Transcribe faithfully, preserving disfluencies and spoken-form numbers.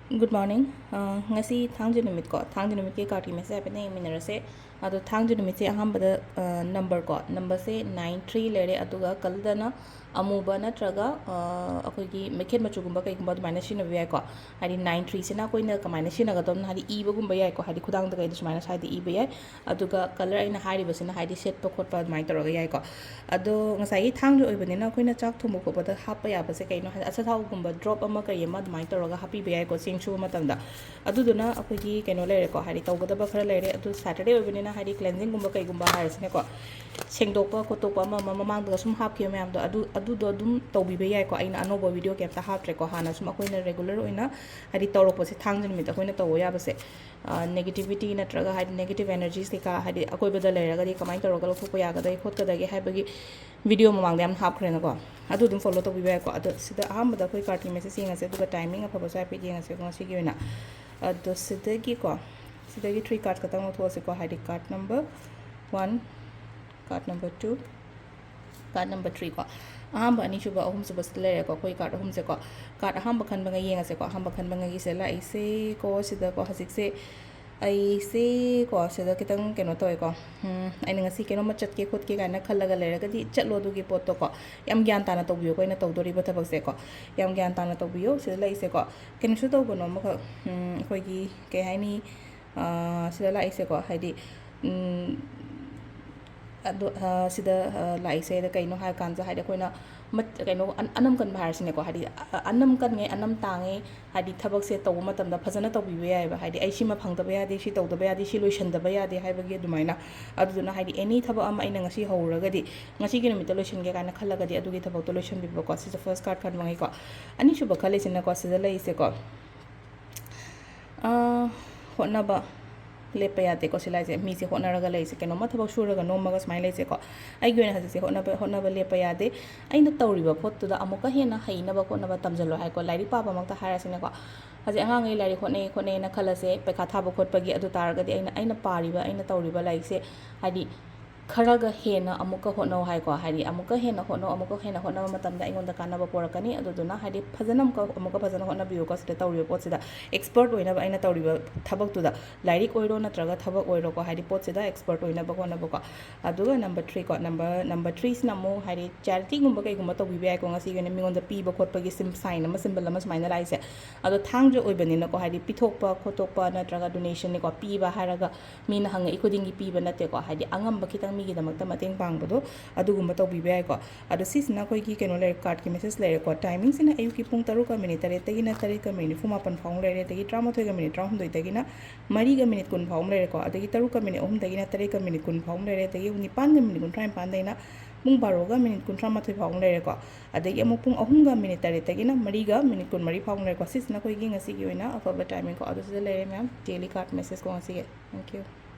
Good morning. ꯑ, ꯉꯁꯤ ꯊꯥꯡꯖ ꯅꯨꯃꯤꯠꯀꯣ, ꯊꯥꯡꯖ ꯅꯨꯃꯤꯠꯀꯤ card ꯀꯤ message ꯍꯥꯏꯐꯦꯠꯇꯪ ꯌꯦꯡꯃꯤꯟꯅꯔꯁꯦ꯫ ꯑꯗꯣ ꯊꯥꯡꯖ ꯅꯨꯃꯤꯠꯁꯦ ꯑꯍꯥꯟꯕꯗ, ꯑ, number ꯀꯣ, number ꯁꯦ nine three ꯂꯩꯔꯦ, ꯑꯗꯨꯒ ꯀꯂꯔꯗꯅ ꯑꯃꯨꯕ ꯅꯠꯇ꯭ꯔꯒ, ꯑ, ꯑꯩꯈꯣꯏꯒꯤ ꯃꯩꯈꯦꯠ ꯃꯆꯨꯒꯨꯝꯕ ꯀꯩꯒꯨꯝꯕ ꯑꯗꯨꯃꯥꯏꯅ ꯁꯤꯖꯤꯟꯅꯕ ꯌꯥꯏꯀꯣ꯫ ꯍꯥꯏꯗꯤ nine three ꯁꯤꯅ ꯑꯩꯈꯣꯏꯅ ꯀꯃꯥꯏꯅ ꯁꯤꯖꯤꯟꯅꯒꯗꯕꯅꯣ, ꯍꯥꯏꯗꯤ ꯏꯕꯒꯨꯝꯕ ꯌꯥꯏꯀꯣ, ꯍꯥꯏꯗꯤ ꯈꯨꯗꯥꯡꯗ ꯀꯩꯗ ꯁꯨꯃꯥꯏꯅ ꯁ꯭ꯋꯥꯏꯗ ꯏꯕ ꯌꯥꯏ, ꯑꯗꯨꯒ ꯀꯂꯔ ꯑꯩꯅ ꯍꯥꯏꯔꯤꯕꯁꯤꯅ ꯍꯥꯏꯗꯤ ꯁꯦꯠꯄ ꯈꯣꯠꯄ ꯑꯗꯨꯃꯥꯏꯅ ꯇꯧꯔꯒ ꯌꯥꯏꯀꯣ꯫ ꯑꯗꯣ ꯉꯁꯥꯏꯒꯤ ꯊꯥꯡꯖ ꯑꯣꯏꯕꯅꯤꯅ ꯑꯩꯈꯣꯏꯅ ꯆꯥꯛ ꯊꯣꯡꯕ ꯈꯣꯠꯄꯗ ꯍꯥꯞꯄ ꯌꯥꯕꯁꯦ ꯀꯩꯅꯣ ꯍꯥꯏ, ꯑꯆꯥꯊꯥꯎꯒꯨꯝꯕ drop ꯑꯃ ꯀꯩ ꯑꯃ ꯑꯗꯨꯃꯥꯏꯅ ꯇꯧꯔꯒ ꯍꯥꯞꯄꯤꯕ ꯌꯥꯏꯀꯣ, ꯆꯦꯡ ꯁꯨꯕ ꯃꯇꯝꯗ꯫ ꯑꯗꯨꯗꯨꯅ ꯑꯩꯈꯣꯏꯒꯤ ꯀꯩꯅꯣ ꯂꯩꯔꯦꯀꯣ, ꯍꯥꯏꯗꯤ ꯇꯧꯒꯗꯕ ꯈꯔ ꯂꯩꯔꯦ꯫ ꯑꯗꯨ Saturday ꯑꯣꯏꯕꯅꯤꯅ ꯍꯥꯏꯗꯤ cleansing ꯒꯨꯝꯕ ꯀꯩꯒꯨꯝꯕ ꯍꯥꯏꯔꯁꯤꯅꯦꯀꯣ, ꯁꯦꯡꯗꯣꯛꯄ ꯈꯣꯠꯇꯣꯛꯄ ꯑꯃ ꯑꯃ ꯃꯃꯥꯡꯗꯒ ꯁꯨꯝ ꯍꯥꯞꯈꯤꯕ ꯃꯌꯥꯝꯗꯣ, ꯑꯗꯨ, ꯑꯗꯨꯗꯣ ꯑꯗꯨꯝ ꯇꯧꯕꯤꯕ ꯌꯥꯏꯀꯣ꯫ ꯑꯩꯅ ꯑꯅꯧꯕ video ꯀꯩꯝꯇ ꯍꯥꯞꯇ꯭ꯔꯦꯀꯣ, ꯍꯥꯟꯅ ꯁꯨꯝ ꯑꯩꯈꯣꯏꯅ regular ꯑꯣꯏꯅ ꯍꯥꯏꯗꯤ ꯇꯧꯔꯛꯄꯁꯦ ꯊꯥꯡꯖ ꯅꯨꯃꯤꯠꯇ ꯑꯩꯈꯣꯏꯅ ꯇꯧꯕ ꯌꯥꯕꯁꯦ꯫ ꯑ, negativity ꯅꯠꯇ꯭ꯔꯒ ꯍꯥꯏꯗꯤ negative energies ꯀꯩꯀꯥ ꯍꯥꯏꯗꯤ ꯑꯀꯣꯏꯕꯗ ꯂꯩꯔꯒꯗꯤ ꯀꯃꯥꯏꯅ ꯇꯧꯔꯒ ꯂꯧꯊꯣꯛꯄ ꯌꯥꯒꯗꯒꯦ ꯈꯣꯠꯀꯗꯒꯦ ꯍꯥꯏꯕꯒꯤ video ꯃꯃꯥꯡꯗ ꯌꯥꯝ ꯍꯥꯞꯈ꯭ꯔꯦꯅꯀꯣ꯫ ꯑꯗꯨ ꯑꯗꯨꯝ follow ꯇꯧꯕꯤꯕ ꯌꯥꯏꯀꯣ꯫ ꯑꯗꯣ ꯁꯤꯗ ꯑꯍꯥꯟꯕꯗ ꯑꯩꯈꯣꯏ card ꯀꯤ message ꯌꯦꯡꯉꯁꯦ, ꯑꯗꯨꯒ timing ꯑꯐꯕꯁꯨ ꯍꯥꯏꯐꯦꯠ ꯌꯦꯡꯉꯁꯦꯀꯣ ꯉꯁꯤꯒꯤ ꯑꯣꯏꯅ꯫ ꯑꯗꯣ ꯁꯤꯗꯒꯤꯀꯣ, ꯁꯤꯗꯒꯤ three card ꯈꯛꯇꯪ ꯂꯧꯊꯣꯛꯑꯁꯤꯀꯣ, ꯍꯥꯏꯗꯤ card number one, card number two, card number three ꯀꯣ꯫ ꯑꯍꯥꯟꯕ, ꯑꯅꯤꯁꯨꯕ, ꯑꯍꯨꯝꯁꯨꯕ ꯁꯤꯗ ꯂꯩꯔꯦꯀꯣ, ꯑꯩꯈꯣꯏ card ꯑꯍꯨꯝꯁꯦꯀꯣ꯫ Card ꯑꯍꯥꯟꯕ ꯈꯟꯕꯉꯩ ꯌꯦꯡꯉꯁꯦꯀꯣ꯫ ꯑꯍꯥꯟꯕ ꯈꯟꯕꯉꯩꯒꯤꯁꯦ ꯂꯥꯛꯏꯁꯦꯀꯣ, ꯁꯤꯗꯀꯣ ꯍꯧꯖꯤꯛꯁꯦ ꯑꯩꯁꯦꯀꯣ ꯁꯤꯗ ꯈꯤꯇꯪ ꯀꯩꯅꯣ ꯇꯧꯋꯦꯀꯣ꯫ ꯎꯝ, ꯑꯩꯅ ꯉꯁꯤ ꯀꯩꯅꯣꯝꯃ ꯆꯠꯀꯦ ꯈꯣꯠꯀꯦ ꯀꯥꯏꯅ ꯈꯜꯂꯒ ꯂꯩꯔꯒꯗꯤ ꯆꯠꯂꯣ ꯑꯗꯨꯒꯤ ꯄꯣꯠꯇꯣꯀꯣ꯫ ꯌꯥꯝ ꯒ꯭ꯌꯥꯟ ꯇꯥꯅ ꯇꯧꯕꯤꯌꯨꯀꯣ ꯑꯩꯅ ꯇꯧꯗꯣꯔꯤꯕ ꯊꯕꯛꯁꯦꯀꯣ꯫ ꯌꯥꯝ ꯒ꯭ꯌꯥꯟ ꯇꯥꯅ ꯇꯧꯕꯤꯌꯣ꯫ ꯁꯤꯗ ꯂꯩꯁꯦꯀꯣ, ꯀꯩꯅꯣꯁꯨ ꯇꯧꯒꯅꯣ ꯑꯃꯈꯛ, ꯎꯝ, ꯑꯩꯈꯣꯏꯒꯤ ꯀꯩ ꯍꯥꯏꯅꯤ, ꯑ, ꯁꯤꯗ ꯂꯥꯛꯏꯁꯦꯀꯣ, ꯍꯥꯏꯗꯤ, ꯎꯝ, ꯑꯗꯣ, ꯑ, ꯁꯤꯗ, ꯑ, ꯂꯥꯛꯏꯁꯦ ꯀꯩꯅꯣ ꯍꯥꯏꯔꯀꯥꯟꯗ, ꯍꯥꯏꯗꯤ ꯑꯩꯈꯣꯏꯅ ꯃꯠ-, ꯀꯩꯅꯣ, ꯑꯟ-, ꯑꯅꯝ ꯀꯟꯕ ꯍꯥꯏꯔꯁꯤꯅꯦꯀꯣ, ꯍꯥꯏꯗꯤ, ꯑ-, ꯑꯅꯝ ꯀꯟꯉꯩ, ꯑꯅꯝ ꯇꯥꯡꯉꯩ, ꯍꯥꯏꯗꯤ ꯊꯕꯛꯁꯦ ꯇꯧꯕ ꯃꯇꯝꯗ ꯐꯖꯅ ꯇꯧꯕꯤꯕ ꯌꯥꯏꯑꯕ, ꯍꯥꯏꯗꯤ ꯑꯩ ꯁꯤꯃ ꯐꯪꯗꯕ ꯌꯥꯗꯦ, ꯁꯤ ꯇꯧꯗꯕ ꯌꯥꯗꯦ, ꯁꯤ ꯂꯣꯏꯁꯟꯗꯕ ꯌꯥꯗꯦ ꯍꯥꯏꯕꯒꯤ ꯑꯗꯨꯃꯥꯏꯅ꯫ ꯑꯗꯨꯗꯨꯅ ꯍꯥꯏꯗꯤ any ꯊꯕꯛ ꯑꯃ ꯑꯩꯅ ꯉꯁꯤ ꯍꯧꯔꯒꯗꯤ, ꯉꯁꯤꯒꯤ ꯅꯨꯃꯤꯠꯇ ꯂꯣꯏꯁꯤꯟꯒꯦ ꯀꯥꯏꯅ ꯈꯜꯂꯒꯗꯤ ꯑꯗꯨꯒꯤ ꯊꯕꯛꯇꯣ ꯂꯣꯏꯁꯟꯕꯤꯕꯀꯣ꯫ ꯁꯤꯁꯦ first card ꯈꯟꯕꯉꯩꯀꯣ꯫ ꯑꯅꯤꯁꯨꯕ ꯈꯜꯂꯤꯁꯤꯅꯀꯣ, ꯁꯤꯗ ꯂꯩꯔꯤꯁꯦꯀꯣ, ꯑꯥ, ꯍꯣꯠꯅꯕ ꯂꯦꯞꯄ ꯌꯥꯗꯦꯀꯣ꯫ ꯁꯤ ꯂꯥꯏꯁꯦ, ꯃꯤꯁꯦ ꯍꯣꯠꯅꯔꯒ ꯂꯩꯁꯦ, ꯀꯩꯅꯣꯝꯃ ꯊꯕꯛ ꯁꯨꯔꯒ ꯅꯣꯝꯃꯒ ꯁꯨꯃꯥꯏꯅ ꯂꯩꯁꯦꯀꯣ꯫ ꯑꯩꯒꯤ ꯑꯣꯏꯅ ꯍꯧꯖꯤꯛꯁꯦ ꯍꯣꯠꯅꯕ, ꯍꯣꯠꯅꯕ ꯂꯦꯞꯄ ꯌꯥꯗꯦ꯫ ꯑꯩꯅ ꯇꯧꯔꯤꯕ ꯄꯣꯠꯇꯨꯗ ꯑꯃꯨꯛꯀ ꯍꯦꯟꯅ ꯍꯩꯅꯕ ꯈꯣꯠꯅꯕ ꯇꯝꯁꯤꯜꯂꯣ ꯍꯥꯏꯀꯣ꯫ ꯂꯥꯏꯔꯤꯛ ꯄꯥꯕꯃꯛꯇ ꯍꯥꯏꯔꯁꯤꯅꯦꯀꯣ꯫ ꯍꯧꯖꯤꯛ ꯑꯉꯥꯡꯉꯩ ꯂꯥꯏꯔꯤꯛ ꯍꯣꯠꯅꯩ, ꯍꯣꯠꯅꯩꯅ ꯈꯜꯂꯁꯦ, ꯄꯩꯈꯥ ꯊꯥꯕ ꯈꯣꯠꯄꯒꯤ꯫ ꯑꯗꯨ ꯇꯥꯔꯒꯗꯤ ꯑꯩꯅ, ꯑꯩꯅ ꯄꯥꯔꯤꯕ, ꯑꯩꯅ ꯇꯧꯔꯤꯕ ꯂꯥꯏꯔꯤꯛꯁꯦ, ꯍꯥꯏꯗꯤ, ꯈꯔꯒ ꯍꯦꯟꯅ ꯑꯃꯨꯛꯀ ꯍꯣꯠꯅꯧ ꯍꯥꯏꯀꯣ꯫ ꯍꯥꯏꯗꯤ ꯑꯃꯨꯛꯀ ꯍꯦꯟꯅ ꯍꯣꯠꯅꯧ, ꯑꯃꯨꯛꯀ ꯍꯦꯟꯅ ꯍꯣꯠꯅꯕ ꯃꯇꯝꯗ ꯑꯩꯉꯣꯟꯗ ꯀꯥꯟꯅꯕ ꯄꯨꯔꯛꯀꯅꯤ꯫ ꯑꯗꯨꯗꯨꯅ ꯍꯥꯏꯗꯤ ꯐꯖꯅ ꯑꯃꯨꯛꯀ, ꯑꯃꯨꯛꯀ ꯐꯖꯅ ꯍꯣꯠꯅꯕꯤꯌꯨꯀꯣ꯫ ꯁꯤꯗ ꯇꯧꯔꯤꯕ ꯄꯣꯠꯁꯤꯗ ꯑꯦꯛꯁꯄꯔꯠ ꯑꯣꯏꯅꯕ ꯑꯩꯅ ꯇꯧꯔꯤꯕ ꯊꯕꯛꯇꯨꯗ, ꯂꯥꯏꯔꯤꯛ ꯑꯣꯏꯔꯣ ꯅꯠꯇ꯭ꯔꯒ ꯊꯕꯛ ꯑꯣꯏꯔꯣꯀꯣ, ꯍꯥꯏꯗꯤ ꯄꯣꯠꯁꯤꯗ ꯑꯦꯛꯁꯄꯔꯠ ꯑꯣꯏꯅꯕ ꯍꯣꯠꯅꯕꯀꯣ꯫ ꯑꯗꯨꯒ ꯅꯝꯕꯔ ꯊ꯭ꯔꯤ ꯀꯣ, ꯅꯝꯕꯔ, ꯅꯝꯕꯔ ꯊ꯭ꯔꯤꯁꯤꯅ ꯑꯃꯨꯛ ꯍꯥꯏꯗꯤ ꯆꯦꯔꯤꯇꯤꯒꯨꯝꯕ ꯀꯩꯒꯨꯝꯕ ꯇꯧꯕꯤꯕ ꯌꯥꯏꯀꯣ꯫ ꯉꯁꯤꯒꯤ ꯑꯣꯏꯅ ꯃꯤꯉꯣꯟꯗ ꯄꯤꯕ ꯈꯣꯠꯄꯒꯤ ꯁꯤꯝ, ꯁꯥꯏꯟ ꯑꯃ, ꯁꯤꯝꯕꯜ ꯑꯃ ꯁꯨꯃꯥꯏꯅ ꯂꯥꯛꯏꯁꯦ꯫ ꯑꯗꯣ ꯊꯥꯡꯖ ꯑꯣꯏꯕꯅꯤꯅꯀꯣ, ꯍꯥꯏꯗꯤ ꯄꯤꯊꯣꯛꯄ ꯈꯣꯠꯇꯣꯛꯄ ꯅꯠꯇ꯭ꯔꯒ ꯗꯣꯅꯦꯁꯟꯅꯤꯀꯣ, ꯄꯤꯕ ꯍꯥꯏꯔꯒ ꯃꯤꯅ ꯍꯪꯉꯛꯏ ꯈꯨꯗꯤꯡꯒꯤ ꯄꯤꯕ ꯅꯠꯇꯦꯀꯣ꯫ ꯍꯥꯏꯗꯤ ꯑꯉꯝꯕ ꯈꯤꯇꯪ ꯃꯤꯒꯤꯗꯃꯛꯇ ꯃꯇꯦꯡ ꯄꯥꯡꯕꯗꯣ, ꯑꯗꯨꯒꯨꯝꯕ ꯇꯧꯕꯤꯕ ꯌꯥꯏꯀꯣ꯫ ꯑꯗꯣ ꯁꯤꯁꯤꯅ ꯑꯩꯈꯣꯏꯒꯤ ꯀꯩꯅꯣ ꯂꯩꯔꯦ, ꯀꯥꯔꯠꯀꯤ ꯃꯦꯁꯦꯖ ꯂꯩꯔꯦꯀꯣ꯫ ꯇꯥꯏꯃꯤꯡꯁꯤꯅ ꯑꯌꯨꯛꯀꯤ ꯄꯨꯡ ꯇꯔꯨꯛꯀ ꯃꯤꯅꯤꯠ ꯇꯔꯦꯠꯇꯒꯤꯅ ꯇꯔꯦꯠꯀ ꯃꯤꯅꯤꯠ ꯅꯤꯐꯨ ꯃꯥꯄꯟ ꯐꯥꯎ ꯂꯩꯔꯦ, ꯑꯗꯒꯤ ꯇꯔꯥꯃꯥꯊꯣꯏꯒ ꯃꯤꯅꯤꯠ ꯇꯔꯥꯍꯨꯝꯗꯣꯏꯗꯒꯤꯅ ꯃꯔꯤꯒ ꯃꯤꯅꯤꯠ ꯀꯨꯟ ꯐꯥꯎ ꯑꯃ ꯂꯩꯔꯦꯀꯣ꯫ ꯑꯗꯒꯤ ꯇꯔꯨꯛꯀ ꯃꯤꯅꯤꯠ ꯑꯍꯨꯝꯗꯒꯤꯅ ꯇꯔꯦꯠꯀ ꯃꯤꯅꯤꯠ ꯀꯨꯟ ꯐꯥꯎ ꯑꯃ ꯂꯩꯔꯦ, ꯑꯗꯒꯤ ꯅꯤꯄꯥꯟꯒ ꯃꯤꯅꯤꯠ ꯀꯨꯟꯊ꯭ꯔꯥ ꯅꯤꯄꯥꯟꯗꯒꯤꯅ ꯄꯨꯡ ꯕꯥꯔꯣꯒ ꯃꯤꯅꯤꯠ ꯀꯨꯟꯊ꯭ꯔꯥ ꯃꯥꯊꯣꯏ ꯐꯥꯎ ꯑꯃ ꯂꯩꯔꯦꯀꯣ꯫ ꯑꯗꯒꯤ ꯑꯃꯨꯛ ꯄꯨꯡ ꯑꯍꯨꯝꯒ ꯃꯤꯅꯤꯠ ꯇꯔꯦꯠꯇꯒꯤꯅ ꯃꯔꯤꯒ ꯃꯤꯅꯤꯠ ꯀꯨꯟꯃꯔꯤ ꯐꯥꯎ ꯑꯃ ꯂꯩꯔꯦꯀꯣ꯫ ꯁꯤꯁꯤꯅ ꯑꯩꯈꯣꯏꯒꯤ ꯉꯁꯤꯒꯤ ꯑꯣꯏꯅ ꯑꯐꯕ ꯇꯥꯏꯃꯤꯡꯀꯣ꯫ ꯑꯗꯨ ꯁꯤꯗ ꯂꯩꯔꯦ ꯃꯌꯥꯝ, ꯗꯦꯂꯤ ꯀꯥꯔꯠ ꯃꯦꯁꯦꯖꯀꯣ ꯉꯁꯤꯒꯤ꯫ Thank you꯫